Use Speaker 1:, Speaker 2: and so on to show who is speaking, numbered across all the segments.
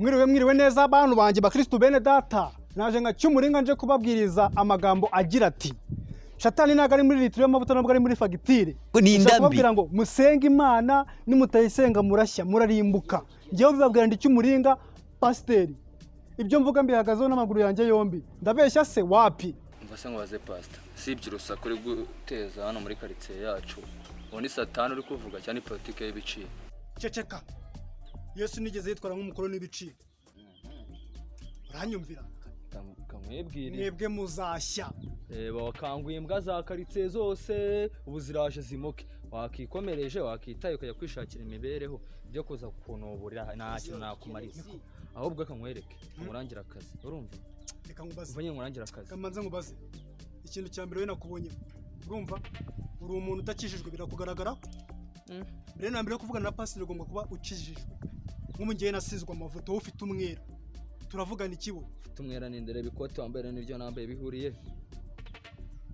Speaker 1: Mwiriwe, mwiriwe neza, bantu banjye, bakristu bene data. Naje nka Cyumuringa, nje kubabwiriza amagambo agira ati: "Shatani ntabwo ari muri litiro y'amavuta, ntabwo ari muri fagitire."
Speaker 2: Ni
Speaker 1: Ndashaka
Speaker 2: indambi.
Speaker 1: kubabwira ngo musenge Imana, nimutayisenga murashya, murarimbuka. Ngewe bibabwira ndi Cyumuringa pasiteri. Ibyo mvuga mbihagazeho n'amaguru yanjye yombi. Ndabeshya se? Wapi.
Speaker 3: Umva se nkubaze, pasita, sibye urusaku uri guteza hano muri karitsiye yacu, uwo ni Satani uri kuvuga cyangwa ni politike y'ibiciro?
Speaker 1: Ceceka. Yesu nigeze yitwara nk'umukuru n'ibiciro? Uranyumvira?
Speaker 3: Kamwibwire.
Speaker 1: Mwebwe muzashya.
Speaker 3: Reba, wakanguye imbwa za karitsiye zose, ubu ziraje zimoke. Wakikomereje, wakitaye ukajya kwishakira imibereho. Ibyo kuza kunuburira nta kintu nakumarira. Ahubwo reka nkwereke, nkurangira akazi, urumva?
Speaker 1: Reka nkubaze.
Speaker 3: Umva nyine, nkurangira akazi.
Speaker 1: Kamanze nkubaze ikintu cya mbere. We nakubonye, urumva uri umuntu udakijijwe, birakugaragara. Mbere na mbere yo kuvugana na pasiteri ugomba kuba ukijijwe. Nk'ubu ngewe nasizwe amavuta, wowe ufite umwera, turavugana iki wowe?
Speaker 3: Ufite umwera ni ndebe ikote wambaye n'iryo nambaye bihuriye?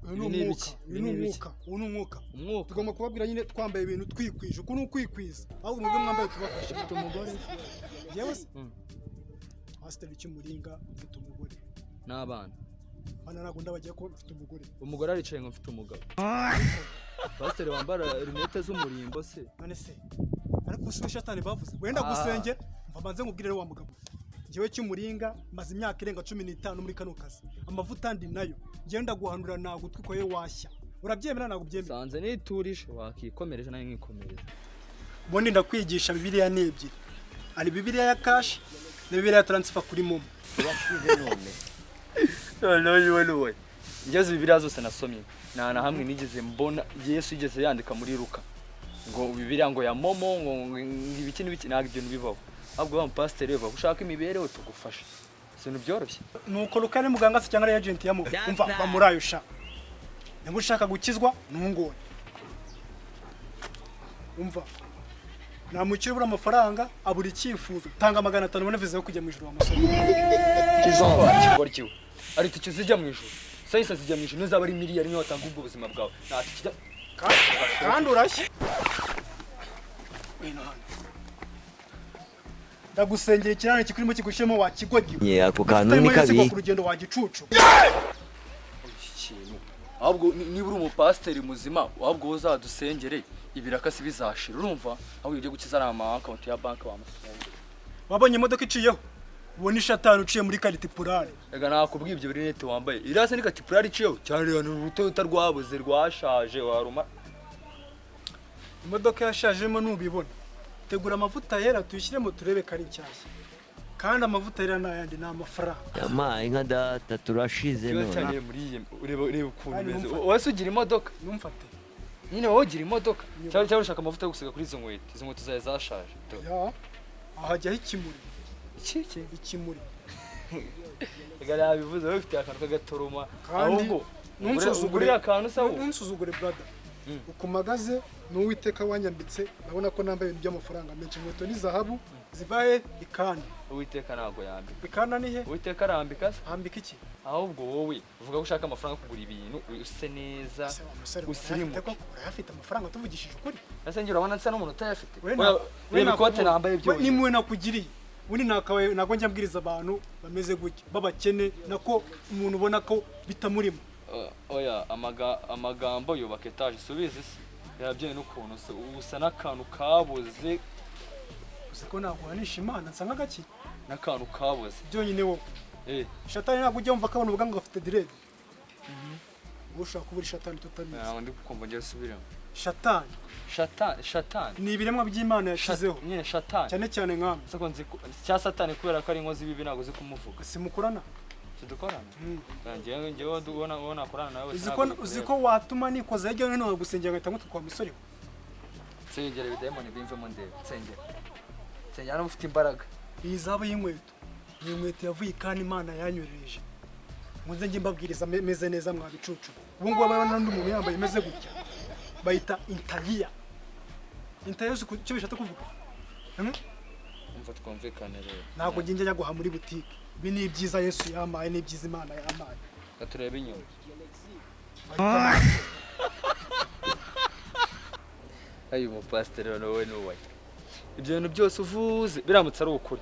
Speaker 1: Uyu ni
Speaker 3: Ibi ni
Speaker 1: umwuka.
Speaker 3: ibiki?
Speaker 1: Uyu
Speaker 3: Ibi
Speaker 1: ni
Speaker 3: ni ibiki?
Speaker 1: umwuka, uyu ni umwuka.
Speaker 3: Umwuka.
Speaker 1: Tugomba kubabwira nyine twambaye ibintu twikwije. Uku ni ukwikiza. Ahubwo mwebwe mwambaye tubafashe.
Speaker 3: Ufite umugore?
Speaker 1: Yewe se? Pasiteri Cyumuringa, mfite umugore.
Speaker 3: N'abana?
Speaker 1: Hano ntabwo ndabagiye ko mfite umugore.
Speaker 3: Umugore aricaye ngo mfite umugabo. Pasiteri wambara rinete z'umurimbo se?
Speaker 1: None se ariko si we shatani bavuze wenda?
Speaker 3: Ah.
Speaker 1: Gusengera, mva mbanze nkubwire rero wa mugabo. Njyewe Cyumuringa maze imyaka irenga 15 muri kano kazi. Amavuta ndi nayo. Njyewe ndaguhanura, nagutwikoye washya. Urabyemera? Ntabwo ubyemera?
Speaker 3: Sanze niturije, wakikomereje nawe nkikomereza.
Speaker 1: Ubundi ndakwigisha Bibiliya ni ebyiri: hari Bibiliya ya cash na Bibiliya ya transfer kuri MoMo.
Speaker 2: Urashize none.
Speaker 3: Noneho yiwe niwe ngeze. Bibiliya zose nasomye, nta na hamwe nigeze mbona Yesu yigeze yandika muri Luka ngo Bibiliya ngo ya MoMo, ngo ibiki n'ibiki. Ntabwo ibyo bibaho. Ahubwo wa mupasiteri, uva ushaka imibereho tugufasha, si ibintu byoroshye.
Speaker 1: Nuko Luka ari muganga se cyangwa ari agent ya MoMo? Umva, va muri ayo sha. Niba ushaka gukizwa ntungore. Umva, nta mukire ubura amafaranga, abura icyifuzo. Tanga 500 ubone viza yo kujya mu ijuru, wa musore.
Speaker 3: Ikigoryi kiwe, ari itike zijya mu ijuru? Sayisa zijya mu ijuru nizaba ari miliyari. Niyo watanga ubwo buzima bwawe, nta tike ijya.
Speaker 1: Kandi urashye. Ngwino hano, ndagusengera ikirane kikurimo kigushemo, wa kigoryi.
Speaker 2: Ye, ako kantu
Speaker 1: Utarimo
Speaker 2: ni
Speaker 1: Yesu
Speaker 2: kabi.
Speaker 1: ku rugendo, wa gicucu.
Speaker 3: Iki kintu ahubwo niba uri umupasiteri muzima, ahubwo wowe uzadusengere ibiraka si bizashira, urumva? Ahubwo ujye gukiza ari ama account ya banki wamusengera.
Speaker 1: Wabonye imodoka iciyeho, ubona ishatani uciye muri karitipurare.
Speaker 3: Reka nakubwiye, ibyo rinete wambaye iriya ni katipurari iciyeho cyane. Ni urutoyota rwabuze, rwashaje, waruma.
Speaker 1: Imodoka yashajemo nubibona, tegura amavuta yera tuyishyiremo turebe ko ari nshyashya. Kandi amavuta yera ni ayandi, ni amafaranga.
Speaker 2: Yampaye nka data, turashize
Speaker 3: Kiba
Speaker 2: none.
Speaker 3: cyane muri iyi, ureba, ureba ukuntu
Speaker 1: Kandi
Speaker 3: imeze.
Speaker 1: numva-
Speaker 3: Wowe se ugira imodoka?
Speaker 1: Numfate.
Speaker 3: Nyine wowe ugira imodoka cyangwa ushaka amavuta yo gusiga kuri izo nkweto? Izo nkweto zawe zashaje. Dore.
Speaker 1: Ya, ahajyaho ikimuri.
Speaker 3: Iki?
Speaker 1: Ikimuri.
Speaker 3: Reka nabivuze, wowe ufite akantu k'agatoroma.
Speaker 1: Kandi
Speaker 3: ahubwo
Speaker 1: ntunsuzugure.
Speaker 3: ugurire akantu se wowe.
Speaker 1: Ntunsuzugure, brother. Ukumagaze ni Uwiteka wanyambitse. Urabona ko nambaye ibintu by'amafaranga menshi. Inkweto ni zahabu ziva he? Ikana.
Speaker 3: Uwiteka ntabwo yambika.
Speaker 1: Ikana ni he?
Speaker 3: Uwiteka arambika se?
Speaker 1: Hambika iki?
Speaker 3: Ahubwo wowe uvuga ko ushaka amafaranga yo kugura ibintu, use neza,
Speaker 1: Ese wa musore,
Speaker 3: usirimuke.
Speaker 1: urayafite koko? Urayafite amafaranga, tuvugishije ukuri?
Speaker 3: Ese njye urabona nsa n'umuntu utayafite?
Speaker 1: We
Speaker 3: Oya,
Speaker 1: we
Speaker 3: reba ikote
Speaker 1: nakubonye.
Speaker 3: nambaye
Speaker 1: We
Speaker 3: byonyine.
Speaker 1: nimwe nakugiriye ubundi nakabaye ntabwo njya mbwiriza abantu bameze gutya b'abakene, nako umuntu ubona ko bitamurimo.
Speaker 3: Oya, amagambo yubaka etaje, subizi se? Yabyeyi n'ukuntu usa n'akantu kaboze.
Speaker 1: Uzi ko naguhanisha Imana nsa nk'agaki?
Speaker 3: N'akantu kaboze.
Speaker 1: Byonyine wowe. Shatani ntabwo ujya wumva ko abantu bavuga ngo bafite dread? Wowe ushobora kuba uri shatani tutabizi.
Speaker 3: Ntabwo ndi kumva, ngiye usubiremo.
Speaker 1: Shatani.
Speaker 3: Shatani, shatani.
Speaker 1: Ni ibiremwa by'Imana yashyizeho.
Speaker 3: Nyine shatani.
Speaker 1: Cyane cyane nkamwe.
Speaker 3: Ese ko nzi cya satani, kubera ko ari inkozi bibi, ntabwo uzi kumuvuga.
Speaker 1: Simukorana.
Speaker 3: Tudukorana. Ngewe ubona uwo nakorana nawe wese
Speaker 1: Uzi ko
Speaker 3: ntabwo
Speaker 1: uzi
Speaker 3: bikureba.
Speaker 1: ko watuma nikoza hirya no hino nkagusengera ngahita ngutwa kwa musore we.
Speaker 3: Nsengera ibidayimoni bimvemo ndebe. Nsengera, nsengera hano ufite imbaraga.
Speaker 1: Iyi zabu y'inkweto ni inkweto yavuye kandi Imana yanyorereje. Muze njye mbabwiriza meze neza, mwa bicucu. Ubu ngubu abana n'undi muntu yambaye imeze gutya bayita intayiya. Intayiya, uzi icyo bishatse kuvuga? Hmm?
Speaker 3: Umva, twumvikane rero.
Speaker 1: Ntabwo njye njya guha muri butike. Ibi ni ibyiza Yesu yampaye, ni ibyiza Imana yampaye.
Speaker 3: Reka turebe inyuma.
Speaker 1: Bahita-
Speaker 3: Ayo, umupasiteri wowe nubaye ibyo bintu byose uvuze biramutse ari ukuri.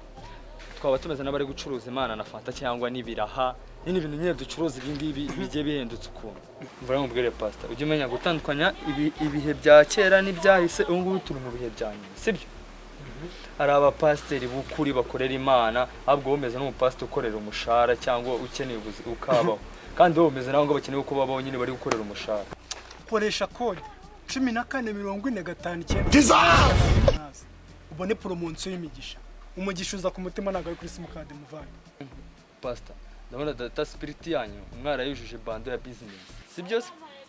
Speaker 3: Twaba tumeze n'abari gucuruza Imana na fanta cyangwa n'ibiraha nyine, ibintu nyine ducuruza ibi ngibi bigiye bihendutse ukuntu. Mvura mubwire, pastor, ujye umenya gutandukanya ibihe bya kera n'ibyahise. Ubu ngubu turi mu bihe bya nyuma, sibyo? Hari abapasiteri b'ukuri bakorera Imana, ahubwo wowe umeze n'umupasiteri ukorera umushahara cyangwa ukeneye ukabaho, kandi wowe umeze nawe ngo bakeneye uko babaho nyine, bari gukorera umushahara.
Speaker 1: Koresha code 14 45 9, ubone poromosiyo y'imigisha. Umugisha uza ku mutima, ntabwo ari kuri simukadi, muvandi.
Speaker 3: Pastor, ndabona data spirit yanyu mwarayujuje bundle ya business, si byo se?